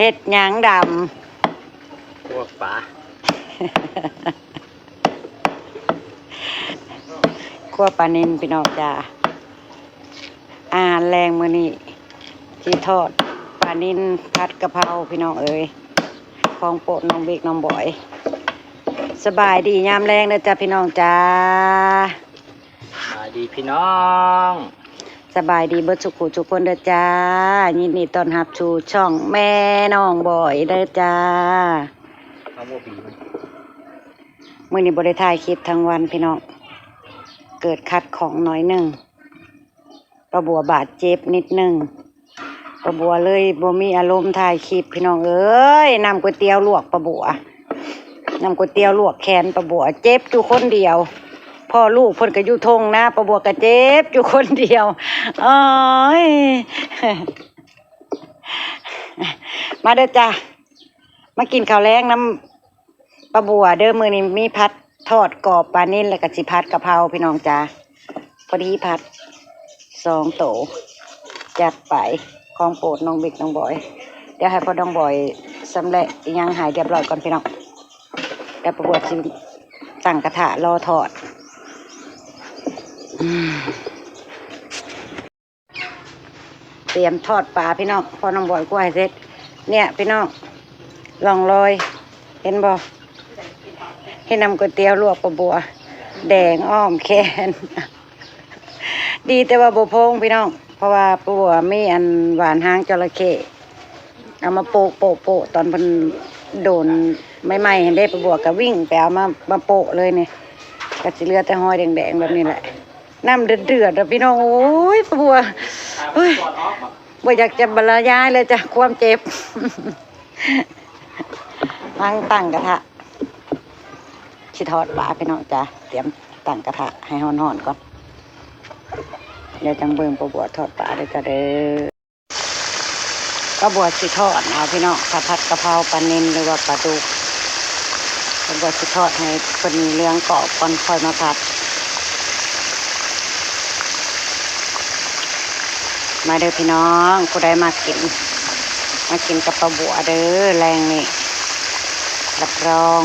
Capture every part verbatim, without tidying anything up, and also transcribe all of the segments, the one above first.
เฮ็ดหยังดำ พวกปลา ครัวปลานิลพี่น้องจ้า อาหารแลงมื้อนี้ สิทอดปลานิลผัดกะเพราพี่น้องเอ๋ย ของโปรดน้องบิ๊กน้องบอย สบายดียามแลงเด้อจ้าพี่น้องจ้า สบายดีพี่น้อง สบายดีเบิดสุขุทุกคนเด้อจ้า ยินดีต้อนรับสู่ช่องแม่น้องบอยเด้อจ้า เอาบ่ปีมัน มื้อนี้บ่ได้ถ่ายคลิปทั้งวันพี่น้อง เกิดขัดข้องหน่อยหนึ่ง ป้าบัวบาดเจ็บนิดหนึ่ง ป้าบัวเลยบ่มีอารมณ์ถ่ายคลิปพี่น้องเอ๋ย น้ำก๋วยเตี๋ยวลวกป้าบัว น้ำก๋วยเตี๋ยวลวกแขนป้าบัว เจ็บอยู่คนเดียว พ่อลูกเพิ่นก็อยู่ทงนา ป้าบัวก็เจ็บอยู่คนเดียว โอ้ย มาเด้อจ้า มากินข้าวแลงนำป้าบัวเด้อ มื้อนี้มีผัดทอดกรอบปลานิล แล้วก็สิผัดกะเพราพี่น้องจ้า พอดีผัดสองโต จัดไป ของโปรดน้องบิ๊กน้องบอย เดี๋ยวให้พ่อน้องบอยสำเร็จอิหยังให้เรียบร้อยก่อนพี่น้อง แล้วป้าบัวสิตั้งกระทะรอทอด อืม เตรียมทอดปลาพี่น้อง พ่อน้องบอยคั่วให้เสร็จ เนี่ยพี่น้อง ร่องรอย เห็นบ่ เฮ็ดน้ำก๋วยเตี๋ยวลวกป้าบัว แดงอ้อมแขน ดีแต่ว่าบ่โพงพี่น้อง เพราะว่าป้าบัวมีอันหว่านหางจระเข้ เอามาโปะโปะโปะ ตอนเพิ่นโดนใหม่ๆ หั้นเด้ ป้าบัวก็วิ่งไปเอามา มาโปะเลยนี่ ก็สิเหลือแต่หอยแดงๆ แบบนี้แหละ น้ำเดือดๆ อะพี่น้อง โอ้ย ป้าบัว เฮ้ย บ่อยากจะบรรยายเลยจ้ะ ความเจ็บ ตั้ง ตั้งกระทะ สิทอดปลาพี่น้องจ้ะ เตรียมตั้งกระทะให้ฮ้อนๆ ก่อน เดี๋ยวจังเบิ่งป้าบัวทอดปลาเด้อจ้ะเด้อ ป้าบัวสิทอดเอาพี่น้อง ถ้าผัดกะเพราปลานิลหรือว่าปลาดุก ป้าบัวสิทอดให้เพิ่นเหลืองกรอบก่อนค่อยมาผัด มาเด้อพี่น้อง ผู้ใดมากิน มากินกับป้าบัวเด้อ แลงนี่ รับรอง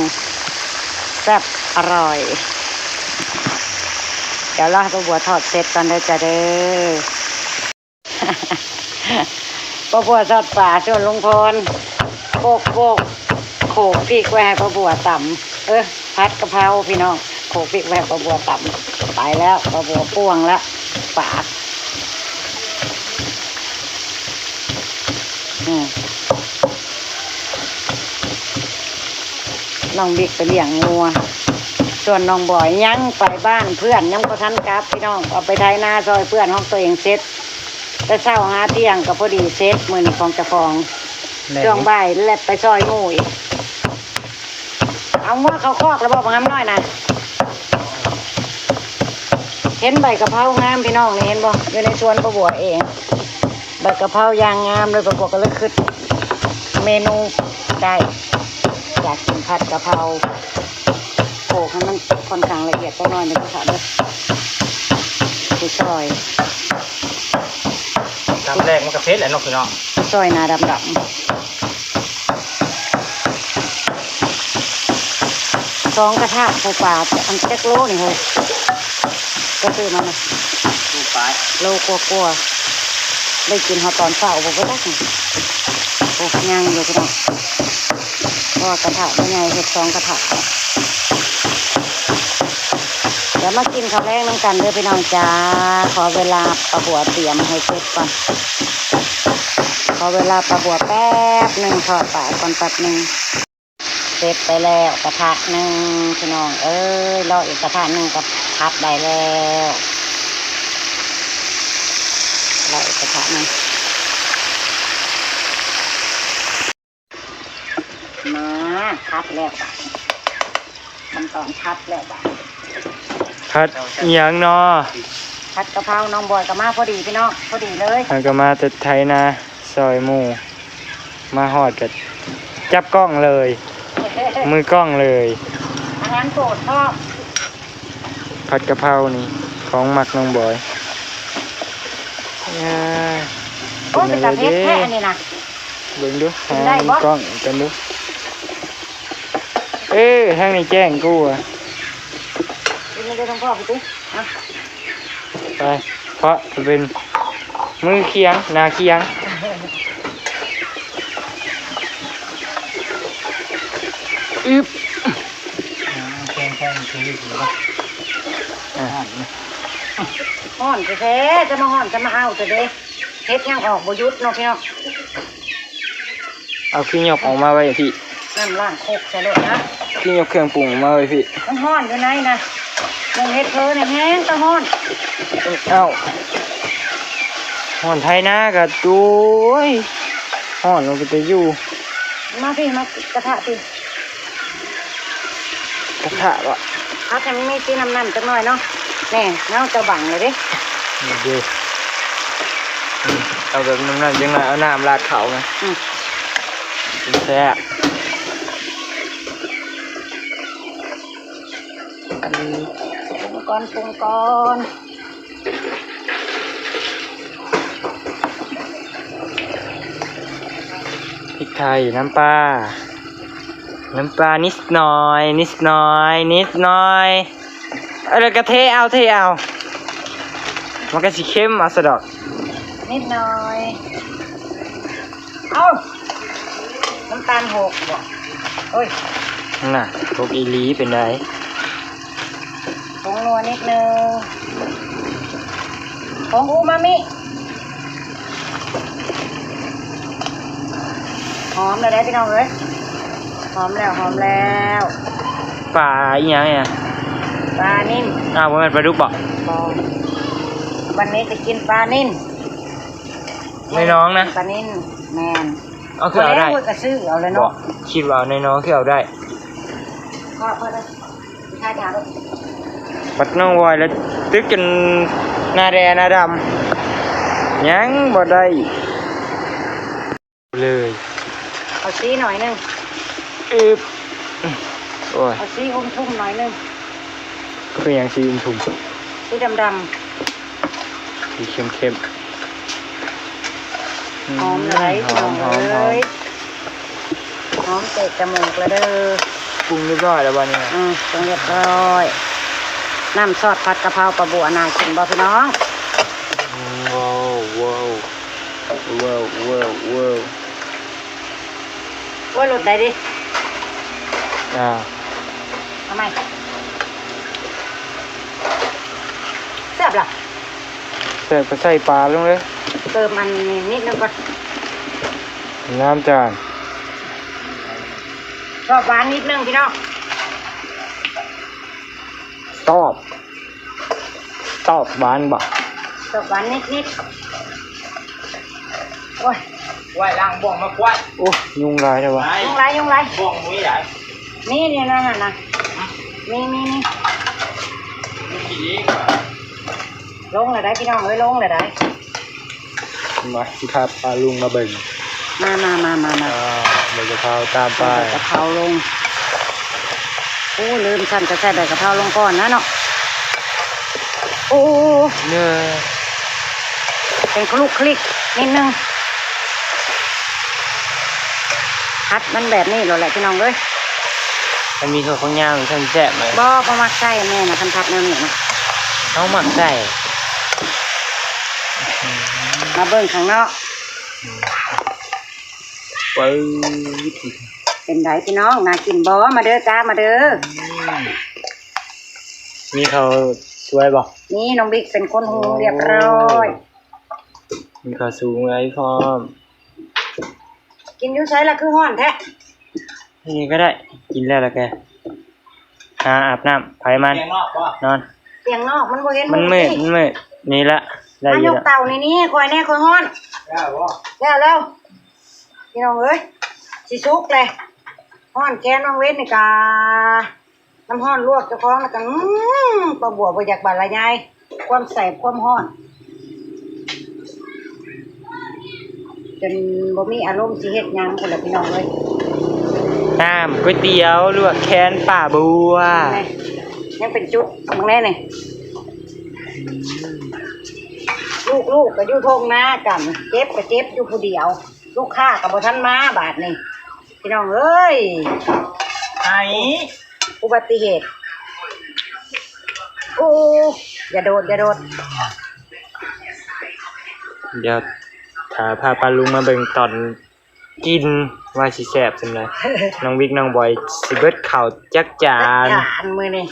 แซ่บอร่อย เดี๋ยวรอให้ป้าบัวทอดเสร็จก่อนเด้อจ้ะเด้อ ป้าบัวทอดปลาส่วนลุงพร โปกโปก โขลกพริกไว้ให้ป้าบัวตำ เออ ผัดกะเพราพี่น้อง โขลกพริกไว้ให้ป้าบัวตำ ไปแล้ว ป้าบัวป่วงแล้ว ปลา อืม น้องบิ๊กไปเลี้ยงงัว ส่วนน้องบอยยังไปบ้านเพื่อน ยังบ่ทันกลับพี่น้อง เอาไปไถนาซอยเพื่อน ของตัวเองเสร็จ แต่เช้าหาเที่ยงก็พอดีเสร็จ มื้อนี้ของเจ้าของ แม่น ช่วงบ่ายแล่นไปซอยหมู่อีก เอางัวเข้าคอกแล้วบ่ บักหำน้อยนะ เห็นใบกะเพรางามพี่น้องนี่ เห็นบ่ อยู่ในสวนป้าบัวเอง ใบกะเพราอย่างงามเลย ป้าบัวก็เลยคิดเมนูได้ อยากกินผัดกะเพรา โขลกให้มันค่อนข้างละเอียดจักหน่อยหนึ่งค่ะเด้อ สิซอย ตำแรกมันก็เผ็ดแหละเนาะพี่น้อง สิซอยหน้าดำๆ สองกระทะ ใส่ปลาอันจักโลนี่เฮ้ย ก็ซื้อมาน่ะ ลูกปลาย โลกว่าๆ ได้กินฮอดตอนเช้าบ่ บ่จักนี่ โอ้ ยังอยู่พี่น้อง เพราะว่ากระทะบ่ใหญ่ เฮ็ดสองกระทะ เดี๋ยวมากินข้าวแลงนำกันเด้อพี่น้องจ้า ขอเวลาป้าบัวเตรียมให้เสร็จก่อน ขอเวลาป้าบัวแป๊บหนึ่ง ทอดปลาก่อนแป๊บหนึ่ง เสร็จไปแล้วกระทะหนึ่งพี่น้องเอ้ย รออีกกระทะหนึ่งก็ผัดได้แล้ว รออีกกระทะหนึ่ง มาผัดแล้วบาดนี้ ขั้นตอนผัดแล้วบาดนี้ ผัดอิหยังเนาะ ผัดกะเพรา น้องบอยก็มาพอดีพี่น้อง พอดีเลย มันก็มาแต่ไถนาซอยหมู่ มาฮอดก็จับกล้องเลย มือกล้องเลย อาหารโปรดพ่อ ผัดกะเพรานี่ของมักน้องบอย อ่า โอ้ย เป็นตาเผ็ดแท้อันนี้นะ เบิ่งดู กินได้บ่ หาก้องกันดู เออ ทางนี้แจ้งกูอ่ะ กินไม่ได้ต้องพ่อไปติ อ่ะ ไป เพราะจะเป็นมือเคียง หน้าเคียง อึบ แกงแกงคืออยู่บ่ อ่ะ ฮ้อนแท้ๆ จะมาฮ้อนจะมาเอาแต่เด้ เฮ็ดยังออกบ่หยุดเนาะพี่น้อง เอาขี้ยกออกมาไว้พี่ น้ำล้างโคกใส่โลดนะ ขี้ยกเครื่องปรุงออกมาไว้พี่ มันฮ้อนอยู่ในนะ มองเฮ็ดเพ้อในแห้งก็ฮ้อน เอ้า ฮ้อนไทยนะกะโอ้ย ฮ้อนลงไปแต่อยู่ มาพี่ มากระทะพี่ กระทะบ่ พักให้มันมีสีน้ำๆจักหน่อยเนาะ แน่ เนาะ เจ้าบังเลยเด้ นี่เด้ อืม เอาแบบน้ำๆจังหน่อย เอาน้ำราดเขาไง อืม แซ่บ อันนี้ ปรุงก่อน ปรุงก่อน พริกไทย น้ำปลา น้ำปลานิดหน่อย นิดหน่อย นิดหน่อย แล้วก็เทเอา เทเอา มันก็สิเค็มเอาซะดอก นิดหน่อย เอ้า น้ำตาลหกบ่ เฮ้ย น่ะ หกอีหลีเป็นได ผงนัวนิดนึง ผงอูมามิ หอมแล้วได้พี่น้องเอ้ย หอมแล้ว หอมแล้ว ปลาอีหยังเนี่ย ปลานิ่ม อ้าว บ่แม่นปลาดุกบ่ บ่ วันนี้จะกินปลานิ่ม ในหนองนะ ปลานิ่ม แม่น เอาคือเอาได้ บ่แล้ว ก็ซื้อเอาเลยเนาะ บ่ คิดว่าในหนองคือเอาได้ ก็เพิ่น บัดน้องวอยแล้วตึกจนหน้าแดงหน้าดำ ยังบ่ได้เลย เอาสีหน่อยหนึ่ง อึบ โอ้ย เอาสีอมทุ่มหน่อยหนึ่ง คือหยังสีอมทุ่ม สีดำๆ สีเข้มๆ หอมหลาย อืม หอม หอม หอม เอ้ย หอมเตะจมูกแล้วเด้อ ปรุงเรียบร้อยแล้วบ่เนี่ย อืม ปรุงเรียบร้อย น้ำซอสผัดกะเพราปลาบัวน่ากินบ่พี่น้อง อืม ว้าว ว้าว ว้าว ว้าว ว้าว โอ้ย รสได้ดิ อ่า เอาใหม่ แซ่บล่ะ แซ่บก็ใส่ปลาลงเลย เติมอันนี้นิดนึงก่อน น้ำจาน ชอบหวานนิดนึงพี่น้อง ตอบ ตอบหวานบ่ ชอบหวานนิดๆ โอ้ย ไหว้ล้างบ้องมาควัด โอ้ย ยุงลายเลยวะ ยุงลาย ยุงลาย บ้องมุ้ยหลาย นี่ นี่ นั่นน่ะนะ มี มี มี มีขี้เหล็กว่ะ ลงเลยได้พี่น้องเอ้ย ลงเลยได้ มาสิพาปลาลุงมาเบิ่ง มา มา มา มา มา อ่า ใบกะเพราตามไป ใส่ใบกะเพราลง โอ้ ลืม ฉันจะใส่ใบกะเพราลงก่อนนะเนาะ โอ้ เนี่ย เป็นคลุกคลิกนิดนึง ผัดมันแบบนี้โลดแหละพี่น้องเอ้ย มันมีถั่วฝักยาว มันแซ่บเลย บ่ บ่มักใส่แม่นะ คันผัดแนวนี้นะ เฮามักใส่ มาเบิ่งข้างนอก อืม ปึ้ด เป็นไดพี่น้อง น่ากินบ่ มาเด้อจ้า มาเด้อ อืม มีข้าวสวยบ่ นี่น้องบิ๊กเป็นคนหุงเรียบร้อย มีข้าวสูงไว้พร้อม กินอยู่ไสล่ะคือฮ้อนแท้ นี่ก็ได้ กินแล้วล่ะแก หาอาบน้ำ ไผมัน เตียงนอกบ่ นอน เตียงนอกมันบ่เห็น มันมืด มันมืด นี่ละ ได้ อ่ะ อยู่ ยก ละ เต่านี่ นี่ คอยแน่ คอยฮ้อน แล้วบ่ แล้ว แล้ว พี่น้องเอ้ย สิสุกเลย ฮ้อนแค้นวังเว้นนี่กา น้ำฮ้อนลวกเจ้าของแล้วกัน อืม ปลาบัวบ่อยากบาดละยาย ความแสบความฮ้อน จนบ่มีอารมณ์สิเฮ็ดหยังพุ้นล่ะพี่น้องเอ้ย น้ำก๋วยเตี๋ยวลวกแค้นปลาบัว แม่ ยังเป็นจุด มึงแน่นี่ ลูกๆ ก็อยู่ท่งนากัน เจ็บก็เจ็บอยู่ผู้เดียว ลูกค้าก็บ่ทันมาบาดนี้ พี่น้องเอ้ย ไห้ อุบัติเหตุ โอ้ อย่าโดด อย่าโดด เดี๋ยวถ้าพาป้าลุงมาเบิ่งตอนกินว่าสิแซ่บส่ำใด น้องวิกน้องบอยสิเบิดข้าวจักจาน จักจานมื้อนี้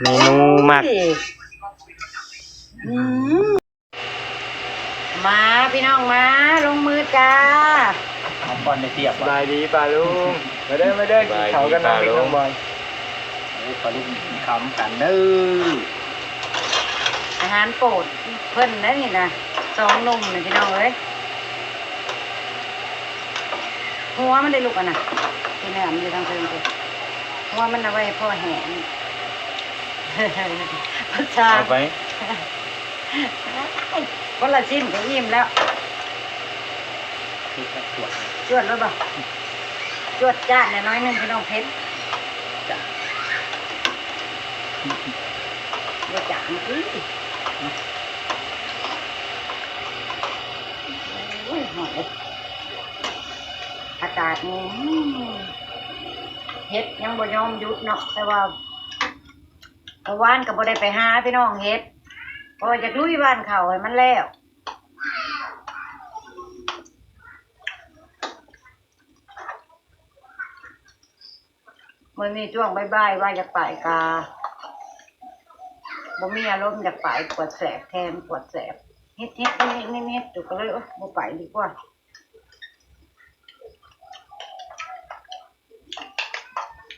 เมนูมัก โอ้ย อืม มาพี่น้องมา ลงมือจ้า เอาก่อนได้เปรียบ สบายดีป้าลุง มาเด้อ มาเด้อ กินข้าวกัน สบายดีป้าลุง น้องวิกน้องบอย เอ้ย ป้าลุงกินข้าวนำกันเด้อ อาหารโปรดเพิ่นนะนี่นะ สองหนุ่มนี่พี่น้องเอ้ย หัวมันได้ลูกอันน่ะ ที่แม่มันอยู่ทางเทิงเพิ่น หัวมันเอาไว้ให้พ่อแหง ภาษา เอาไป คนละชิ้นก็อิ่มแล้ว จวดเลยบ่ จวดจ้านแหน่น้อยหนึ่งพี่น้อง เผ็ด จ้ะ บ่จ้านติ โอ้ย ฮ้อนเลย อากาศนี่ อืม เห็ดยังบ่ยอมหยุดเนาะ แต่ว่า เมื่อวานก็บ่ได้ไปหาพี่น้องเห็ด เพราะว่าอยากลุยหว่านข้าวให้มันแล้ว มื้อนี้ช่วงบ่ายๆ ว่าอยากไปกะ บ่มีอารมณ์อยากไป ปวดแสบแขน ปวดแสบ เฮ็ดๆๆๆๆ อยู่ก็เลย โอ๊ย บ่ไปดีกว่า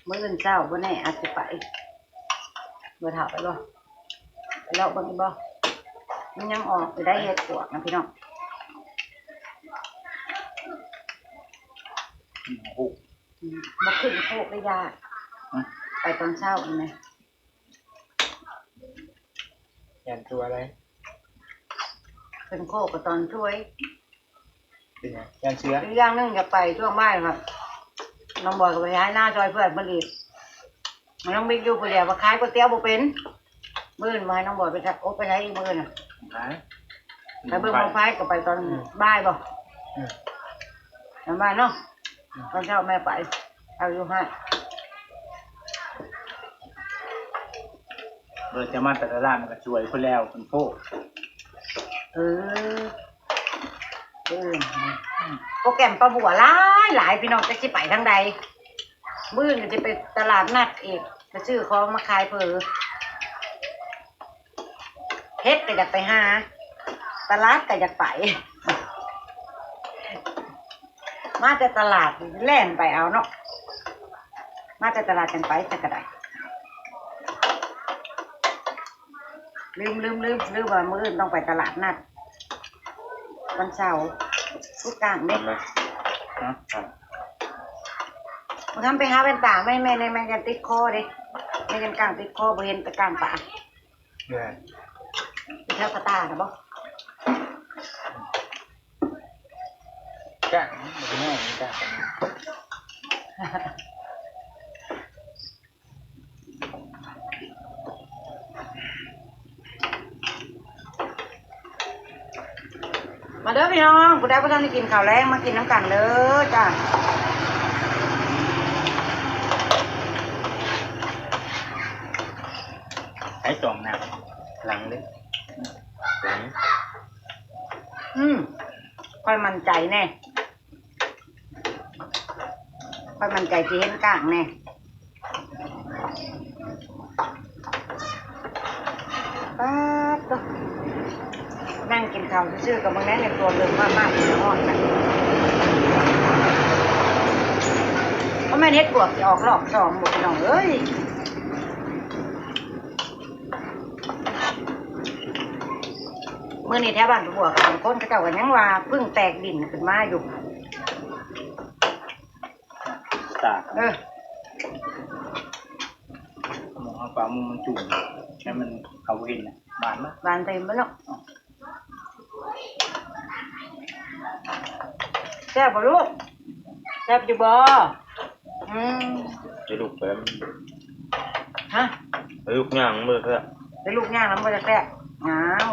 มื้ออื่นเช้าบ่แน่อาจสิไป บ่เฒ่าไปบ่ ไปเลาะเบิ่งอีกบ่ มันยังออกอยู่ได้เห็ดปวกนะพี่น้อง อืม บ่ขึ้นโคกได้ยาก ฮะ ไปตอนเช้านี่แหม ย่านตัวอะไร ขึ้นโคกก็ตอนช่วย เป็นไง ย่านเชื้อ อีกอย่างหนึ่งอยากไปช่วงบ่ายครับ น้องบอยก็ไปหาหน้าซอยเพื่อนเพิ่นอีก น้องบิ๊กอยู่ผู้เดียว ว่าขายก๋วยเตี๋ยวบ่เป็น มื้ออื่นมาให้น้องบอยไปทะ โอ้ ไปไหนอีกมื้ออื่นน่ะ หา ไปเบิ่งบั้งไฟก็ไปตอน อืม บ่ายบ่ อืม ตอนบ่ายเนาะ อืม ตอนเช้าแม่ไป เอาอยู่ให้ เบิดจะมาแต่ละร้านมันก็ช่วยเพิ่นแล้วเพิ่นโพด เออ เออ โปรแกรมป้าบัวหลายหลายพี่น้อง จักสิไปทางใด มื้ออื่นก็สิไปตลาดนัดอีก ไปซื้อของมาขายเผอ เฮ็ดก็อยากไปหา ตลาดก็อยากไป มาแต่ตลาดแล่นไปเอาเนาะ มาแต่ตลาดจั่งไปจั่งกะได้ ลืม ลืม ลืม ลืมว่ามื้ออื่นต้องไปตลาดนัด วันเสาร์ พุธกลางเด้ เห็นไหม ฮะ มาทำไปหาแว่นตา แม่ แม่ แม่ แม่ยันติดคอเด้ แม่ยันกลางติดคอ บ่เห็นแต่กลางตา แม่ แถวกระตาน่ะบ่ กลาง บ่แม่นกลาง มาเด้อพี่น้อง ผู้ใดบ่ทันได้กินข้าวแลง มากินนำกันเด้อจ้า ไอ้ตองน้ำ หลังเด้อ หลัง อืม ข้อยมั่นใจแน่ ข้อยมั่นใจสิเห็นกลางแน่ ป๊าดโต นั่งกินข้าวซื่อๆ กับมึงแน่ ในตัวเดิมมากๆ เลยฮ้อนนะ เพราะแม่นเฮ็ดปวกสิออกรอบสองบ่พี่น้องเอ้ย มื้อนี้แถวบ้านป้าบัวก็บางคนเขาเจ้าก็ยังว่าเพิ่งแตกดินขึ้นมาอยู่ ตาก เออ หมองเอาปลาหมึกมันจุ่ม ให้มันเขาเห็นน่ะ บานมะ บานเต็มไปแล้ว แซ่บบ่ลูก แซ่บอยู่บ่ อืม ไปลูกไปแล้ว ฮะ ไปลูกย่างมันบ่แซ่บ ไปลูกย่างแล้วมันบ่แซ่บ อ้าว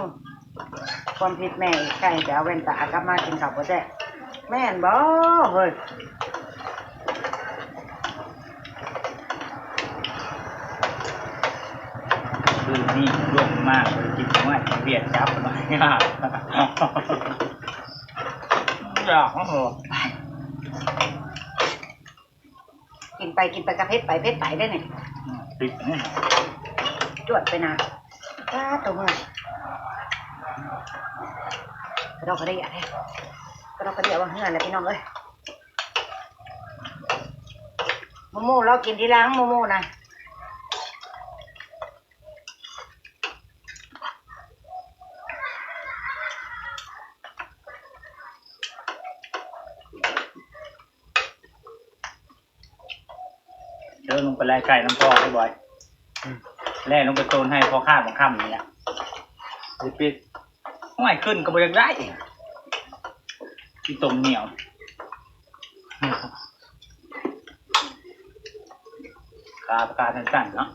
ความผิดแม่อีก ใครจะเอาแว่นตากลับมากินข้าวบ่แซ่บ แม่นบ่เฮ้ย คืนนี้ล่วงมากเลยกินไม่เบียดจับหน่อยอยากโอ้โห กินไปกินไปกะเผ็ดไปเผ็ดไปได้เนี่ย อืมติดนี่ จวดไปนะ จ้าตัวเมื่อย กระดอกกระเดียแท้ กระดอกกระเดียว่าเฮือนแหละพี่น้องเอ้ย โมโม่เรากินทีหลังโมโม่นะ เดินลงไปไล่ไก่น้ำพ่อให้บ่อย อืม แล่ลงไปโตนให้พ่อข้าบังค่ำนี่แหละ สิปิด ห้อยขึ้นก็บ่อยากได้ ที่ตรงเหนียว ขาประกาศสั้นๆเนาะ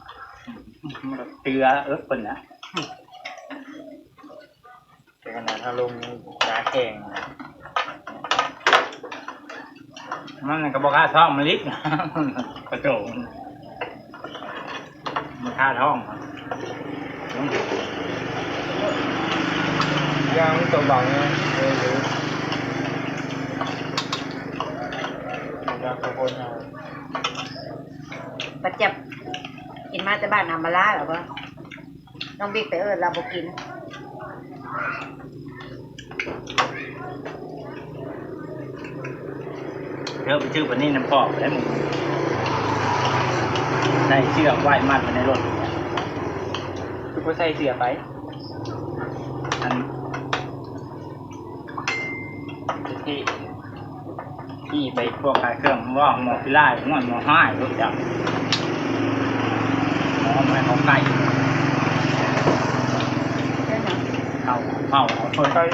มันก็เตือเอิ๊กเพิ่นนะ แต่ขนาดถ้าลงขาแข่ง มันก็บ่คาท้องมันลิด กระโจง มันคาท้อง ย่างมันตัวเบาเนี่ย เออ หรือ ย่างข้าวโพดเอา ป้าแจ่บกินมาแต่บ้านอำมาลาเหรอวะ น้องบิ๊กไปเอิ้นเราบ่กิน เธอไปซื้อปลานิ่นน้ำปอกไปแล้วมึง ได้เชือกไว้มัดไว้ในรถ คือบ่ใส่เสื้อไป อัน ที่ ที่ไปพวกขายเครื่องว่าหมอพิล่าหมอหมอห้ายรู้จัก หมอไม่เขาใกล้ เขาเขาเขาช่วย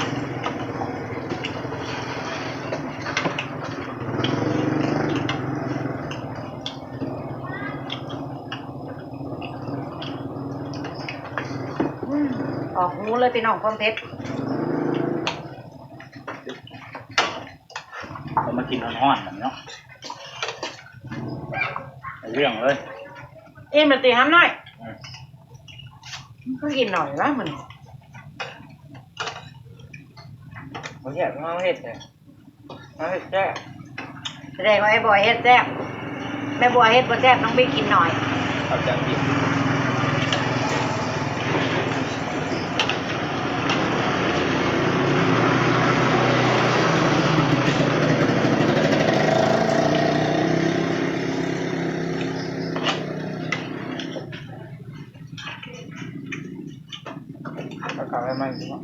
อืม ออกหูเลยพี่น้อง ความเผ็ด เขามากินฮ้อนๆแบบเนาะ เอาเรื่องเลย อิ่มแล้วติ หำน้อย อืม มันก็กินหน่อยละมัน บ่แซ่บ เฮาเฮ็ดเลย เฮาเฮ็ดแซ่บ แสดงว่าไอ้บอยเฮ็ดแซ่บ แม่บัวเฮ็ดบ่แซ่บ น้องบิ๊กกินหน่อย เอาจานเดียว เอาข้าวให้มันเนาะ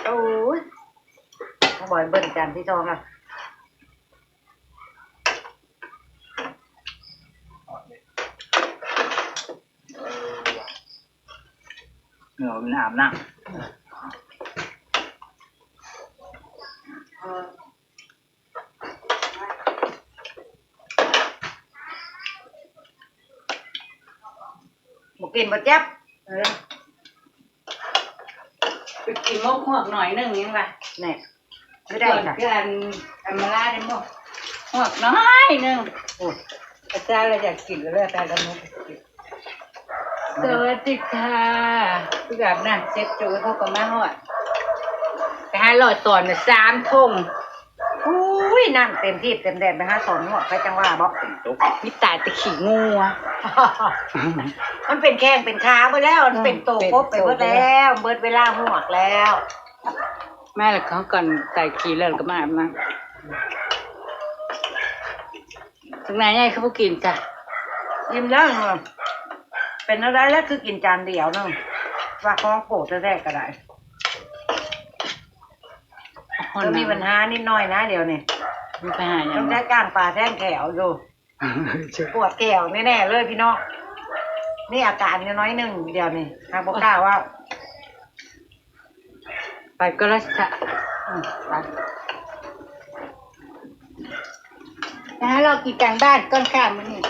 โอ้ย น้องบอยเบิ่งจานที่สองอ่ะ เออ มันอาบน้ำ บ่กินบ่แซ่บ เออ ไปกินมกฮวกหน่อยหนึ่งยังวะ แน่ ไม่ได้ค่ะ ส่วนเพื่อนอำมาลาได้มกฮวกน้อยหนึ่ง โอ้ย พระเจ้าเราอยากกินก็เลยเอาไปละมกกิน สวัสดีค่ะ เพิ่งอาบน้ำเสร็จ โจเขาก็มาฮอด ไปหาหลอดตอนน่ะสามทง อุ้ย น้ำเต็มที่เต็มแดน ไปหาสอนหมวกไปจังหว่าบ่ มีตายแต่ขี้งัว มันเป็นแข้งเป็นขาเบิดแล้ว มันเป็นโต เป็นโต ครบไปเบิดแล้ว เบิดเวลาหมวกแล้ว มาแล้วเขาก่อน ตายขี้แล้วก็มาอาบน้ำ ถึงไหนยายเขาบ่กินจ้ะ อิ่มแล้วเหรอ เป็นอะไรแล้วคือกินจานเดียวเนาะ ว่าของโปรดแท้ๆก็ได้ คน ก็มีปัญหานิดหน่อยนะเดี๋ยวนี้ มีปัญหาหยัง ต้องใช้ก้างปลาแทนแขวอยู่ ปวดแขวแน่ๆเลยพี่น้อง นี่อาการน้อยหนึ่งเดี๋ยวนี้ หากบ่กล้าว่า ไปก็แล้วค่ะ อืม ไป นะฮะ เรากินกลางบ้านก่อนค่ะมื้อนี้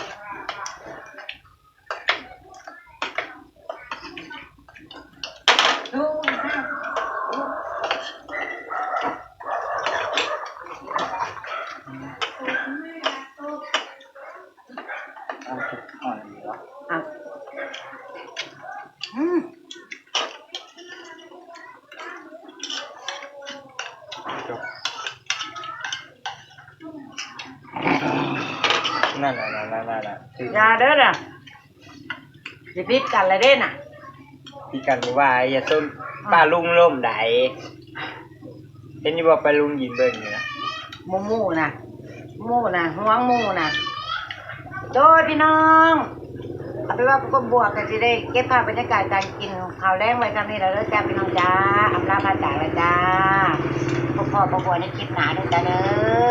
อ่ะ อืม นั่นน่ะ นั่นน่ะ นั่นน่ะ อย่าเด้อน่ะ สิผิดกันละเด้น่ะ ผิดกันบ่ว่า อย่าส้น อ่ะ ป้าลุงล้มใด เห็นอยู่บ่ ป้าลุงยืนเบิ่งอยู่นะ หมู่หมู่น่ะ หมู่น่ะ ห่วงหมู่น่ะ โดยพี่น้อง เอาเป็นว่าพวกบวกก็สิได้เก็บภาพบรรยากาศการกินข้าวแลงไว้เท่านี้แล้วเด้อจ้าพี่น้องจ้า อำลาพาจากแล้วจ้า พบพ้อพบกันในคลิปหน้าเด้อจ้าเด้อ